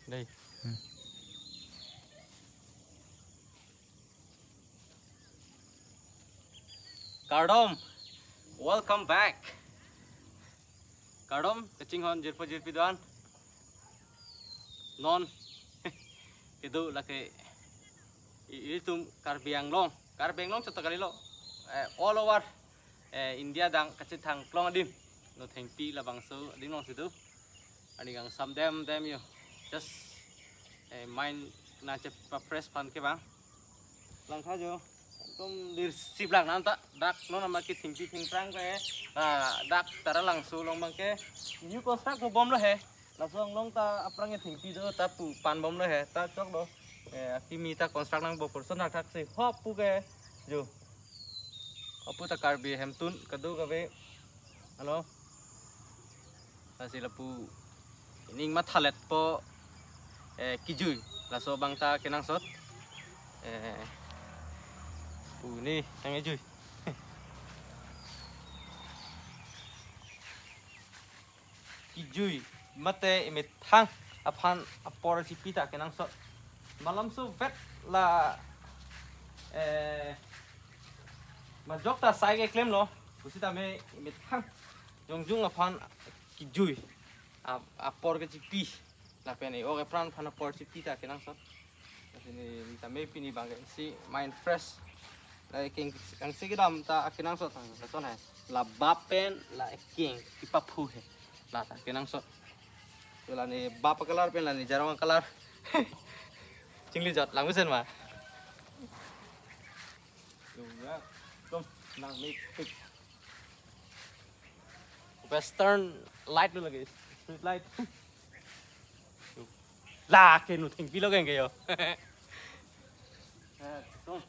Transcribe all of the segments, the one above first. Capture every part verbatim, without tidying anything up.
Dei. Kardom, welcome back. Kardom, kachinghon jirpo jirpi do-an. Non kedo lake i- itum Karbi Anglong, Karbi Anglong chot ta kalilo, eh, all over, eh, India adang kachethang klong adim. Nothengpi labangso adim alongsi do. Ani kangsam dem dem yo. Just, eh, mind nangchepa fresh aphan ke bang. Langtha jo. Ekdom dirsip lang nang ta. Dak non ama kethengpi thengphrang ke. Ah, dak Taralangso along abang ke new construct bom lo he. Laso along ta aphrang kethengpi do ta pu pan bom lo he. Ta chok do. Eh, akimi ta construct nangpo person thakthak si hop pu ke. Jo. Hop pu ta Karbi hemtun kadokave. Halo. Lasi lapu ining mathaletpo, eh, kijui. Laso abang ta kenangsot. Eh, pu ni nang ejui. Kijui mate imethang aphan apor chipi ta kenangsot. Malamso vet la, eh, majok ta sai keklem lo. Pusitame imethang jongjung aphan kijui a- apor kechipi. Lapen e-ok epran aphan apor chipi ta kenangsot. Lasi neli tame pini abang ke si mind fresh. La ekeng angse kedam ta kenangsot tang lason hai. La bap pen la ekeng kipaphu he. La ta kenangsot. La ne bap a-color pen la ne jarong a-color. Chingli jot lang mesen ma. Yo ya. Tum nang mik pik. Western light lo lagi, street light. La ke nothengpi lo ke yo. Eh, tum.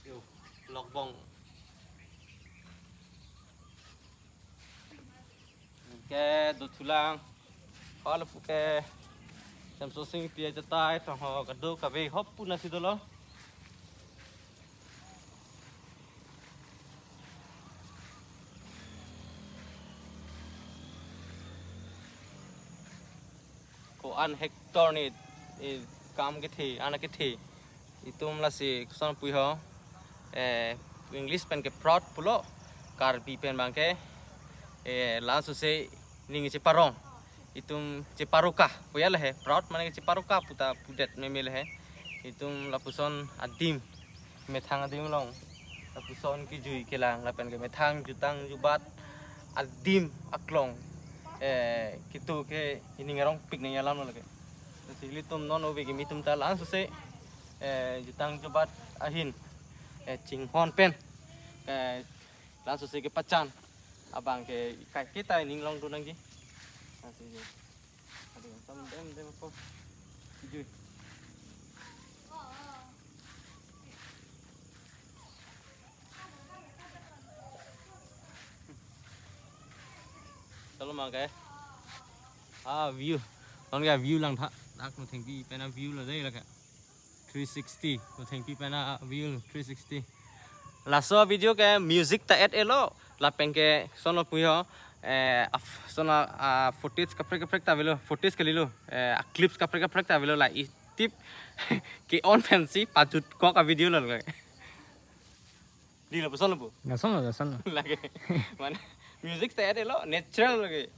Yo, lokbong. Ke dothulang. Halapu ke Semsonsing Ingti ajatai, thong ho kadokave hop pu nasi dolo. Ko-an hectare ni, eh, kam kethe, an kethe. Itum lasi koson pu ho, eh, English pen ke plot pulo, Karbi pen abang ke, eh, laso si ning cheparong. Itum cheparoka, puya le he, plot mane cheparoka pu ta pudet meme le he. Itum lapuson adim, methang adim along. Lapuson kijui kelang, lapen ke methang jutang jubat adim aklong. Eh, kitu ke ining arong pik nang alam lo lake. Lasi ilitum non ove kimi atum ta laso si, eh, jutang jubat ahin, eh, chinghon pen, eh, laso si kepachan abang ke kaiketa ining longdun nangji. Lasi, aduh, sam dem dem ko. Kijui. Chalo abang ke. Ah, view. Non ke view langtha. Dak nothengpi pen a-view lo dei lake. Three sixty. Nothengpi pen a-view three sixty. Laso video ke music ta add-et lo. Lapen ke son lo pu ho. Eh, af-, son a, a, footage kaprek kaprek ta avelo. Footage kalilo. Eh, a-clips kaprek kaprek ta avelo la itip ke-on pensi pajutkok a-video lo lake. Di lapuson lo pu. Lason lo, lason lo. Lake. Mane music ta add-et lo, natural lake.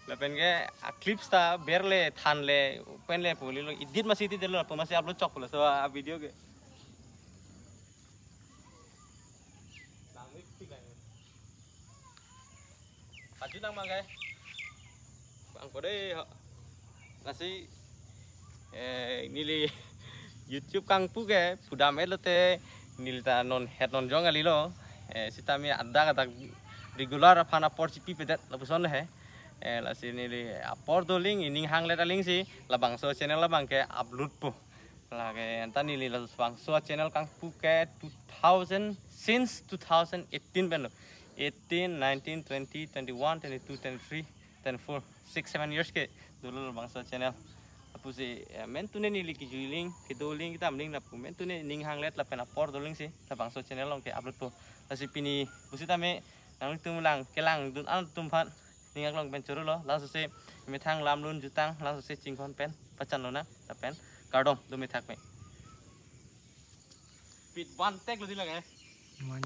Lapen ke a-clips ta berle, thanle, penle pu lilo, edit masi edit-et lo, lapu masi upload chok pulo. So a-video ke. Aju nang abang ke. Bang ko dei ho. Lasi, eh, neli YouTube kangpu ke pudam-et lote neli ta non het non jong kalilo. Eh, sitame adak adak regular aphan apor chipipedet lapuson le he. Eh, lasi neli apor doling, ining hanglet aling si labangso channel abang ke upload po. Lake anta neli labangso channel kangpu ke two thousand, since two thousand eighteen pen lo. Eighteen, nineteen, twenty, twenty-one, twenty-two, twenty-three, twenty-four, six, seven years ke dolo labangso channel. Lapusi, eh, mentune neli kijuiling, kedoling, kedamling lapu mentune ning hanglet lapen apor doling si labangso channel along ke-upload po. Lasi pini pusitame nanglitum lang kelangdun-an atum aphan ning aklong pen choro lo. Laso si Methang lam lun jutang, langsose chingkon pen pachan lonang, lapen kardom, do methak me. Pit van tek lo di lake. One,